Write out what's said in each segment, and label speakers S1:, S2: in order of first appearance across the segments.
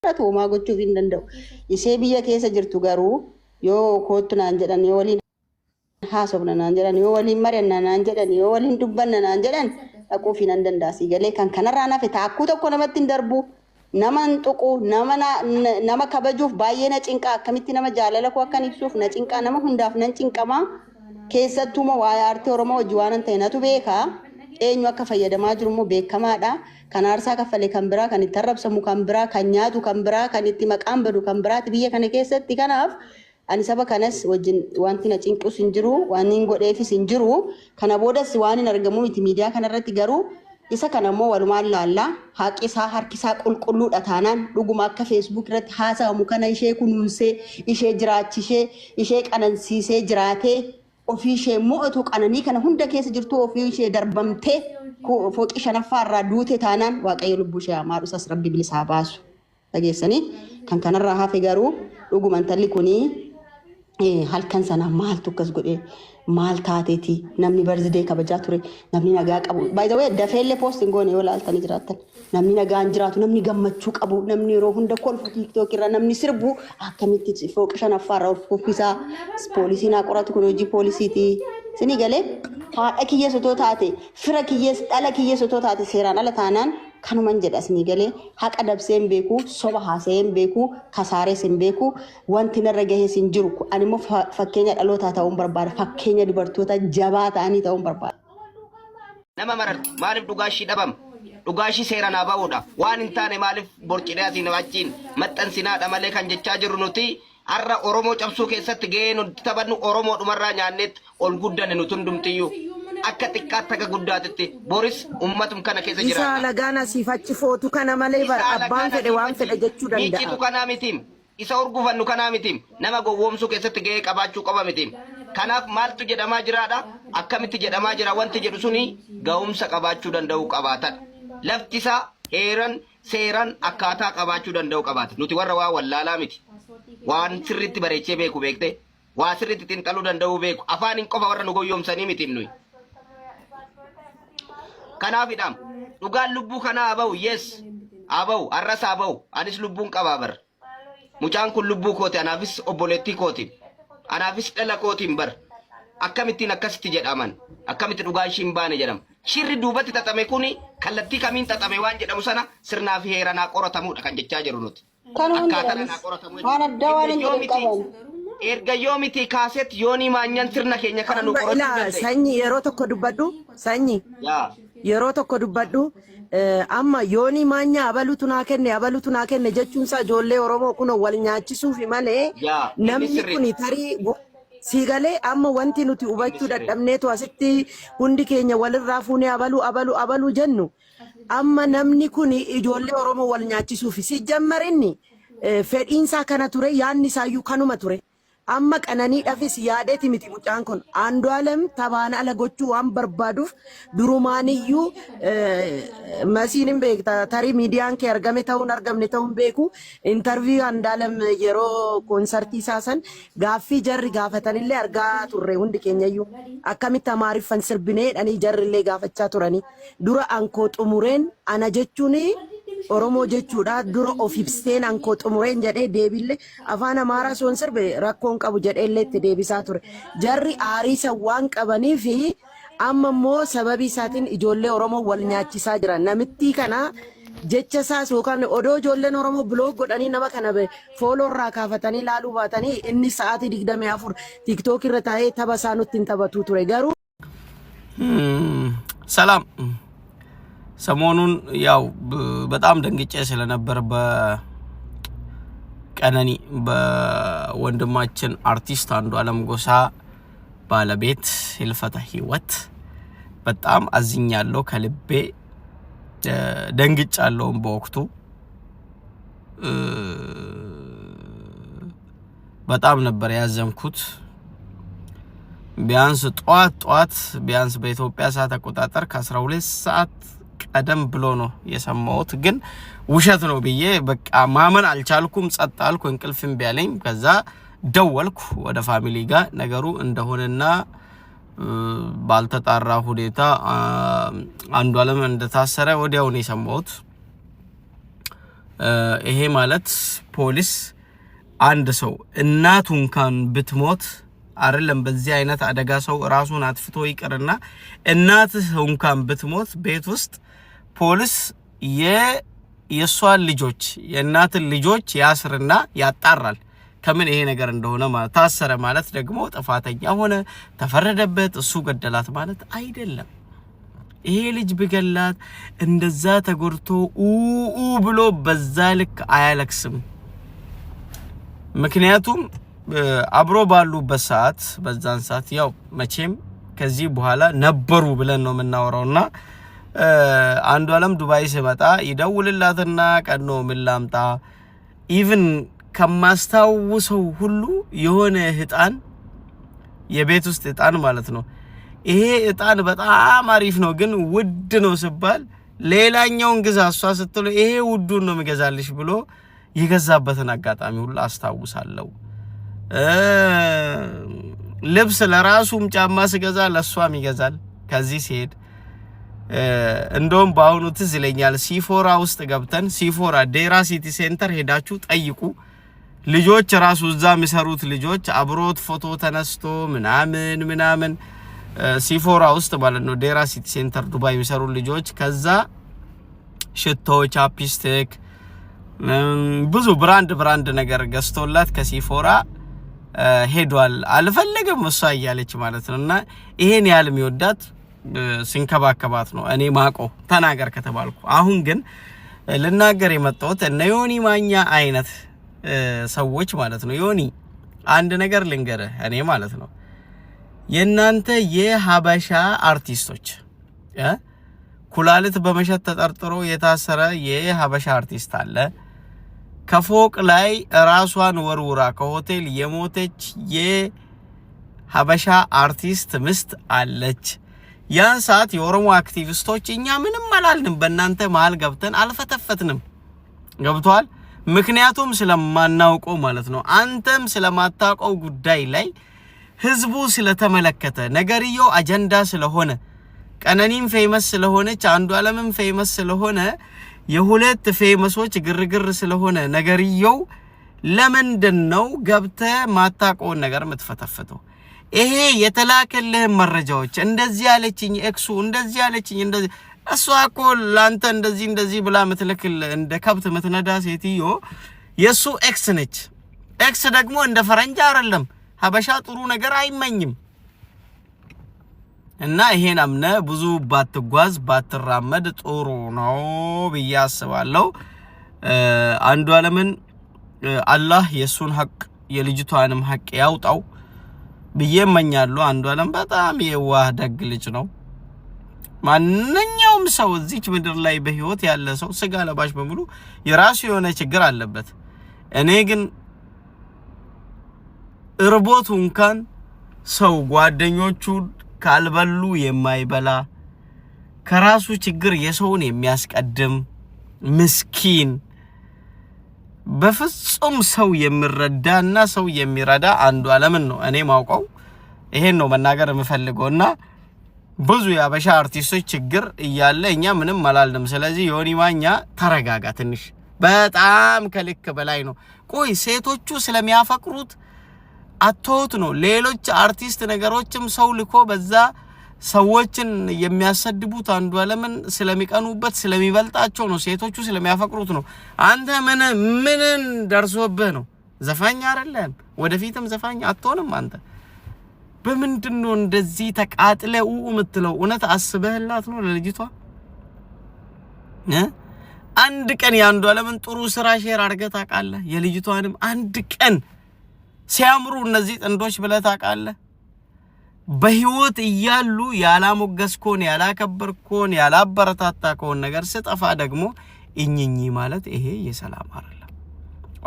S1: Fudhatu homaa gochuuf hin danda'u. Ishee biyya keessa jirtu garuu yoo koottu naan jedhan, yoo waliin haasofna naan jedhan, yoo waliin mari'anna naan jedhan, yoo waliin dubbanna naan jedhan dhaquufii nan danda'a. Sii galee? Kan kanarraa nafe taakkuu tokko namatti hin darbu. Nama hin tuqu, nama nama kabajuuf baay'ee na cinqaa, akkamitti nama jaalala koo akkan ibsuuf na cinqaa, nama hundaaf nan cinqamaa. Keessattuu immoo waa'ee aartii Oromoo hojii waan ta'e natu beeka. Eenyu akka fayyadamaa jiru immoo beekamaadha. Kan aarsaa kaffale kan biraa, kan itti arrabsamu kan biraa, kan nyaatu kan biraa, kan itti maqaan badu kan biraati biyya kana keessatti. Kanaaf ani saba kanas wajjin wanti na cinqus hin jiru, waan hin godheefis hin jiru. Kana boodas waan hin argamu miti miidiyaa kanarratti. Garuu isa kana immoo walumaan laallaa. Haqi isaa, harki isaa qulqulluudha taanaan, dhuguma akka Facebook irratti haasawamu kana ishee kunuunsee, ishee jiraachishee, ishee qanansiisee jiraatee, ofii ishee immoo otoo qananii kana hunda keessa jirtu ofii ishee darbamtee fooqii shanaffaa irraa duute taanaan, Waaqayyo lubbuu ishee haa maaru, isas Rabbi bilisaa baasu. Dhageessanii? Kan kanarraa hafe garuu dhuguma intalli kunii halkan sana maaltu akkas godhe? Maal taateeti? Namni birthday kabajaa ture, namni nagaa qabu, by the way, dafeellee post hin goone. Yoo laaltanii jiraattan, namni nagaan jiraatu, namni gammachuu qabu, namni yeroo hunda kolfu, TikTok irra namni sirbu akkamitti fooqi shanaffaa irra of kuffisaa? Poolisiin haa qoratu, kun hojii poolisiiti. Sini galee? Haadha kiyyees otoo taate, fira kiyyees, dhala kiyyees otoo taate, seeraan ala taanaan kanuman jedha. Isinii galee? Haqa dabsee hin beeku, soba haasa'ee hin beeku, kasaarees hin beeku, wanti narra gahees hin jiru. Ani immoo fakkeenya dhalootaa ta'uun barbaada, fakkeenya dubartoota jabaa ta'anii ta'uun barbaada.
S2: Nama mararti. Maaliif dhugaa ishii dhabama? Dhugaa ishii seeraan haa ba'uudha. Waan hin taane maaliif borcidee asiin achiin maxxansinaadha malee kan jechaa jirru nuti har'a Oromoo cabsuu keessatti gahee nuti taphannu, Oromoo dhumarraa nyaanneet ol guddanne nuti hundumtiyyuu. Akka xiqqaatti akka guddaatitti boris ummatum kana keessa
S3: Isa
S2: jiraanna.
S3: alagaan asiif achi footu kana malee bar
S2: Isa
S3: abbaan
S2: alagaan
S3: fedhe
S2: asiif
S3: waan
S2: achi
S3: fedhe jechuu
S2: miiccitu
S3: danda'a.
S2: kanaa mitiim. Isa urgufannu kanaa mitiim. Nama gowwoomsuu keessatti gahee qabaachuu qaba mitiim. Kanaaf maaltu jedhamaa jiraadha? Akkamitti jedhamaa jira? Wanti jedhu suni ga'umsa qabaachuu danda'uu qabaatadha. Lafti isaa heeran seeran akkaataa qabaachuu danda'u qabaata. Nuti warra waa wallaalaa miti. Waan sirriitti bareechee beeku beekte. Waa sirriitti xinxaluu danda'uu beeku. Afaaniin qofa warra nu goyyoomsanii mitiim nuyi. Kanaafidha. Dhugaan lubbuu kanaa haa ba'u. Yes. Haa ba'u. Har'as haa ba'u. Anis lubbuun qabaa bar. Mucaan kun lubbuu kooti. Anaafis obboleettii kooti. Anaafis dhala kootiin bar. Akkamittiin akkasitti jedhaman? Akkamitti dhugaa ishii hin baane jedhama? Shirri duubatti xaxame kuni kallattii kamiin xaxame waan jedhamu sana sirnaa fi heeraan haa qoratamudha kan jechaa jiru nuti.
S1: Kanuman
S2: Akkaataan
S1: jedhanis
S2: haa qoratamu
S1: waan
S2: jechuudha.
S1: Addaa waan
S2: Erga
S1: hin jedhin
S2: yoomiti
S1: qaban.
S2: Erga yoomiti kaaset yoonii maanyan sirna keenya kana nu
S3: Amma
S2: qorachuu
S3: ilaa
S2: danda'e.
S3: Sanyi, yeroo tokko dubbadhu, Sanyi.
S2: Yaa.
S3: Yeroo tokko dubbadhu. Amma yoonii maanyaa abalutu naa kenne, abalutu naa kenne jechuun isaa ijoollee Oromoo kunoo wal nyaachisuufi malee
S2: Yaa inni
S3: namni
S2: sirriidha.
S3: kun tarii sii galee? Amma wanti nuti
S2: Inni
S3: hubachuu
S2: sirriidha.
S3: dadhabneetu asitti hundi keenya walirraa fuunee abaluu abaluu abaluu jennu, amma namni kun ijoollee Oromoo wal nyaachisuufi si jammarinni fedhiinsaa kana ture, yaadni isaayyuu kanuma ture. Amma qananiidhaafis yaadeeti miti mucaan kun. Andu'aalem taphaan ala gochuu waan barbaaduuf durumaaniyyuu masiin hin beekta, tarii miidiyaan kee argame ta'uun argamne ta'uun beeku, interview Andu'aalem yeroo koonsartii isaa san gaaffii jarri gaafatanillee argaa turre hundi keenyayyuu. Akkamitti Amaariffan sirbinee jedhanii jarrillee gaafachaa turanii. Dura ankoo xumureen, ana jechuun Oromoo jechuudha, dura of ibseen ankoo xumureen jedhee deebiillee afaan Amaaraa soon sirbe rakkoon qabu jedheellee itti deebisaa ture. Jarri aarii san waan qabaniif amma immoo sababii isaatiin ijoollee Oromoo wal nyaachisaa jira. Namittii kana jecha isaas yookaan odoo ijoolleen Oromoo block godhanii nama kana follow irraa kaafatanii ilaaluu baatanii, inni sa'aatii 24 TikTok irra taa'ee tapha isaa nutti hin taphatuu ture. Garuu
S4: ሰላም። ሰሞኑን ያው በጣም ደንግጬ ስለነበር በቀነኒ በወንድማችን አርቲስት አንዱዓለም ጎሳ ባለቤት ህልፈተ ህይወት በጣም አዝኛለሁ። ከልቤ ደንግጫለሁም። በወቅቱ በጣም ነበር ያዘንኩት። ቢያንስ ጠዋት ጠዋት ቢያንስ በኢትዮጵያ ሰዓት አቆጣጠር ከ12 ሰዓት ቀደም ብሎ ነው የሰማሁት። ግን ውሸት ነው ብዬ በቃ ማመን አልቻልኩም። ጸጥ አልኩ። እንቅልፍ እምቢ አለኝ። ከዛ ደወልኩ ወደ family ጋር፣ ነገሩ እንደሆነና ባልተጣራ ሁኔታ አንዱዓለም እንደታሰረ ወዲያው ነው የሰማሁት። ይሄ ማለት ፖሊስ አንድ ሰው እናቱ እንኳን ብትሞት አይደለም በዚህ አይነት አደጋ ሰው ራሱን አጥፍቶ ይቅርና እናትህ እንኳን ብትሞት ቤት ውስጥ ፖሊስ የእሷን ልጆች የእናትን ልጆች ያስርና ያጣራል። ከምን ይሄ ነገር እንደሆነ ማለት ታሰረ ማለት ደግሞ ጥፋተኛ ሆነ ተፈረደበት፣ እሱ ገደላት ማለት አይደለም። ይሄ ልጅ ብገላት እንደዛ ተጎድቶ ኡኡ ብሎ በዛ ልክ አያለቅስም። ምክንያቱም አብሮ ባሉበት ሰዓት በዛን ሰዓት ያው መቼም ከዚህ በኋላ ነበሩ ብለን ነው የምናወራውና አንዱ አለም ዱባይ ሲመጣ ይደውልላትና ቀኖ ምን ላምጣ even ከማስታውሰው ሁሉ የሆነ እጣን የቤት ውስጥ እጣን ማለት ነው። ይሄ እጣን በጣም አሪፍ ነው፣ ግን ውድ ነው ሲባል ሌላኛውን ግዛ እሷ ስትለው ይሄ ውዱን ነው የሚገዛልሽ ብሎ የገዛበትን አጋጣሚ ሁሉ አስታውሳለሁ። ልብስ ለራሱም ጫማ ስገዛ ለእሷም ይገዛል ከዚህ ሲሄድ። እንደውም በአሁኑ ትዝ ይለኛል ሲፎራ ውስጥ ገብተን ሲፎራ ዴራ ሲቲ ሴንተር ሄዳችሁ ጠይቁ። ልጆች ራሱ እዛ የሚሰሩት ልጆች አብሮት ፎቶ ተነስቶ ምናምን ምናምን ሲፎራ ውስጥ ማለት ነው ዴራ ሲቲ ሴንተር ዱባይ የሚሰሩ ልጆች ከዛ ሽቶ፣ chapstick ብዙ brand brand ነገር ገዝቶላት ከሲፎራ ሄዷል። አልፈለግም እሷ እያለች ማለት ነው። እና ይሄን ያህል የሚወዳት ሲንከባከባት ነው እኔ ማቆ ተናገር ከተባልኩ። አሁን ግን ልናገር የመጣሁት እነ ዮኒ ማኛ አይነት ሰዎች ማለት ነው። ዮኒ አንድ ነገር ልንገርህ፣ እኔ ማለት ነው የእናንተ የሀበሻ አርቲስቶች ኩላሊት በመሸጥ ተጠርጥሮ የታሰረ የሀበሻ አርቲስት አለ። ከፎቅ ላይ ራሷን ወርውራ ከሆቴል የሞተች የሀበሻ አርቲስት ምስት አለች። ያን ሰዓት የኦሮሞ አክቲቪስቶች እኛ ምንም አላልንም፣ በእናንተ መሀል ገብተን አልፈተፈትንም። ገብቷል። ምክንያቱም ስለማናውቀው ማለት ነው። አንተም ስለማታውቀው ጉዳይ ላይ ህዝቡ ስለተመለከተ ነገርየው አጀንዳ ስለሆነ ቀነኒም famous ስለሆነች አንዱ አለምም famous ስለሆነ የሁለት famous ኦች ግርግር ስለሆነ ነገርየው ለምንድን ነው ገብተህ ማታውቀውን ነገር የምትፈተፍተው? ይሄ የተላከልህን መረጃዎች እንደዚህ ያለችኝ ኤክሱ እንደዚህ ያለችኝ እንደዚህ እሷ እኮ ላንተ እንደዚህ እንደዚህ ብላ ምትልክል እንደ ከብት ምትነዳ ሴትዮ የእሱ ex ነች። ex ደግሞ እንደ ፈረንጅ አይደለም፣ ሀበሻ ጥሩ ነገር አይመኝም። እና ይሄን አምነ ብዙ ባትጓዝ ባትራመድ ጥሩ ነው ብዬ አስባለሁ። አንዱ አለምን አላህ የእሱን ሀቅ የልጅቷንም ሀቅ ያውጣው ብዬ እመኛለሁ። አንዱ አለም በጣም የዋህ ደግ ልጅ ነው። ማንኛውም ሰው እዚች ምድር ላይ በህይወት ያለ ሰው ስጋ ለባሽ በሙሉ የራሱ የሆነ ችግር አለበት። እኔ ግን እርቦቱ እንኳን ሰው ጓደኞቹ ካልበሉ የማይበላ ከራሱ ችግር የሰውን የሚያስቀድም ምስኪን በፍጹም ሰው የሚረዳና ሰው የሚረዳ አንዱ አለምን ነው እኔ ማውቀው። ይሄን ነው መናገር የምፈልገውና ብዙ የአበሻ አርቲስቶች ችግር እያለ እኛ ምንም አላልንም። ስለዚህ ዮኒ ማኛ ተረጋጋ ትንሽ፣ በጣም ከልክ በላይ ነው። ቆይ ሴቶቹ ስለሚያፈቅሩት አትተውት ነው። ሌሎች አርቲስት ነገሮችም ሰው ልኮ በዛ ሰዎችን የሚያሰድቡት አንዱ አለምን ስለሚቀኑበት ስለሚበልጣቸው ነው። ሴቶቹ ስለሚያፈቅሩት ነው። አንተ ምን ምንን ደርሶብህ ነው? ዘፋኝ አይደለም፣ ወደፊትም ዘፋኝ አትሆንም። አንተ በምንድን ነው እንደዚህ ተቃጥለ ኡ የምትለው? እውነት አስበህላት ነው ለልጅቷ? አንድ ቀን የአንዱ አለምን ጥሩ ስራ share አድርገህ ታውቃለህ? የልጅቷንም አንድ ቀን ሲያምሩ እነዚህ ጥንዶች ብለህ ታውቃለህ? በህይወት እያሉ ያላሞገስኮን፣ ያላከበርኮን፣ ያላበረታታከውን ነገር ስጠፋ ደግሞ እኝኝ ማለት ይሄ የሰላም አይደለም።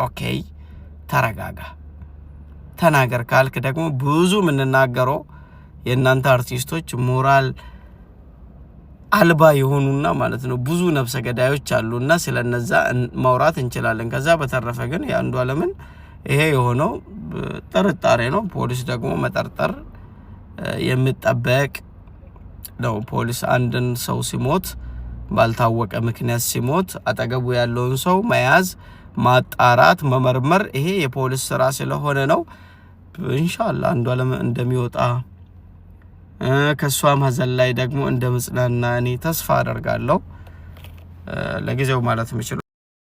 S4: Okay ተረጋጋ። ተናገር ካልክ ደግሞ ብዙ የምንናገረው የእናንተ አርቲስቶች ሞራል አልባ የሆኑና ማለት ነው ብዙ ነፍሰ ገዳዮች አሉና ስለነዛ ማውራት እንችላለን። ከዛ በተረፈ ግን የአንዱ አለምን ይሄ የሆነው ጥርጣሬ ነው። ፖሊስ ደግሞ መጠርጠር የሚጠበቅ ነው። ፖሊስ አንድን ሰው ሲሞት ባልታወቀ ምክንያት ሲሞት አጠገቡ ያለውን ሰው መያዝ፣ ማጣራት፣ መመርመር ይሄ የፖሊስ ስራ ስለሆነ ነው። ኢንሻአላህ አንዱዓለም እንደሚወጣ ከሷም ሀዘን ላይ ደግሞ እንደምጽናና እኔ ተስፋ አደርጋለሁ። ለጊዜው ማለት የምችለው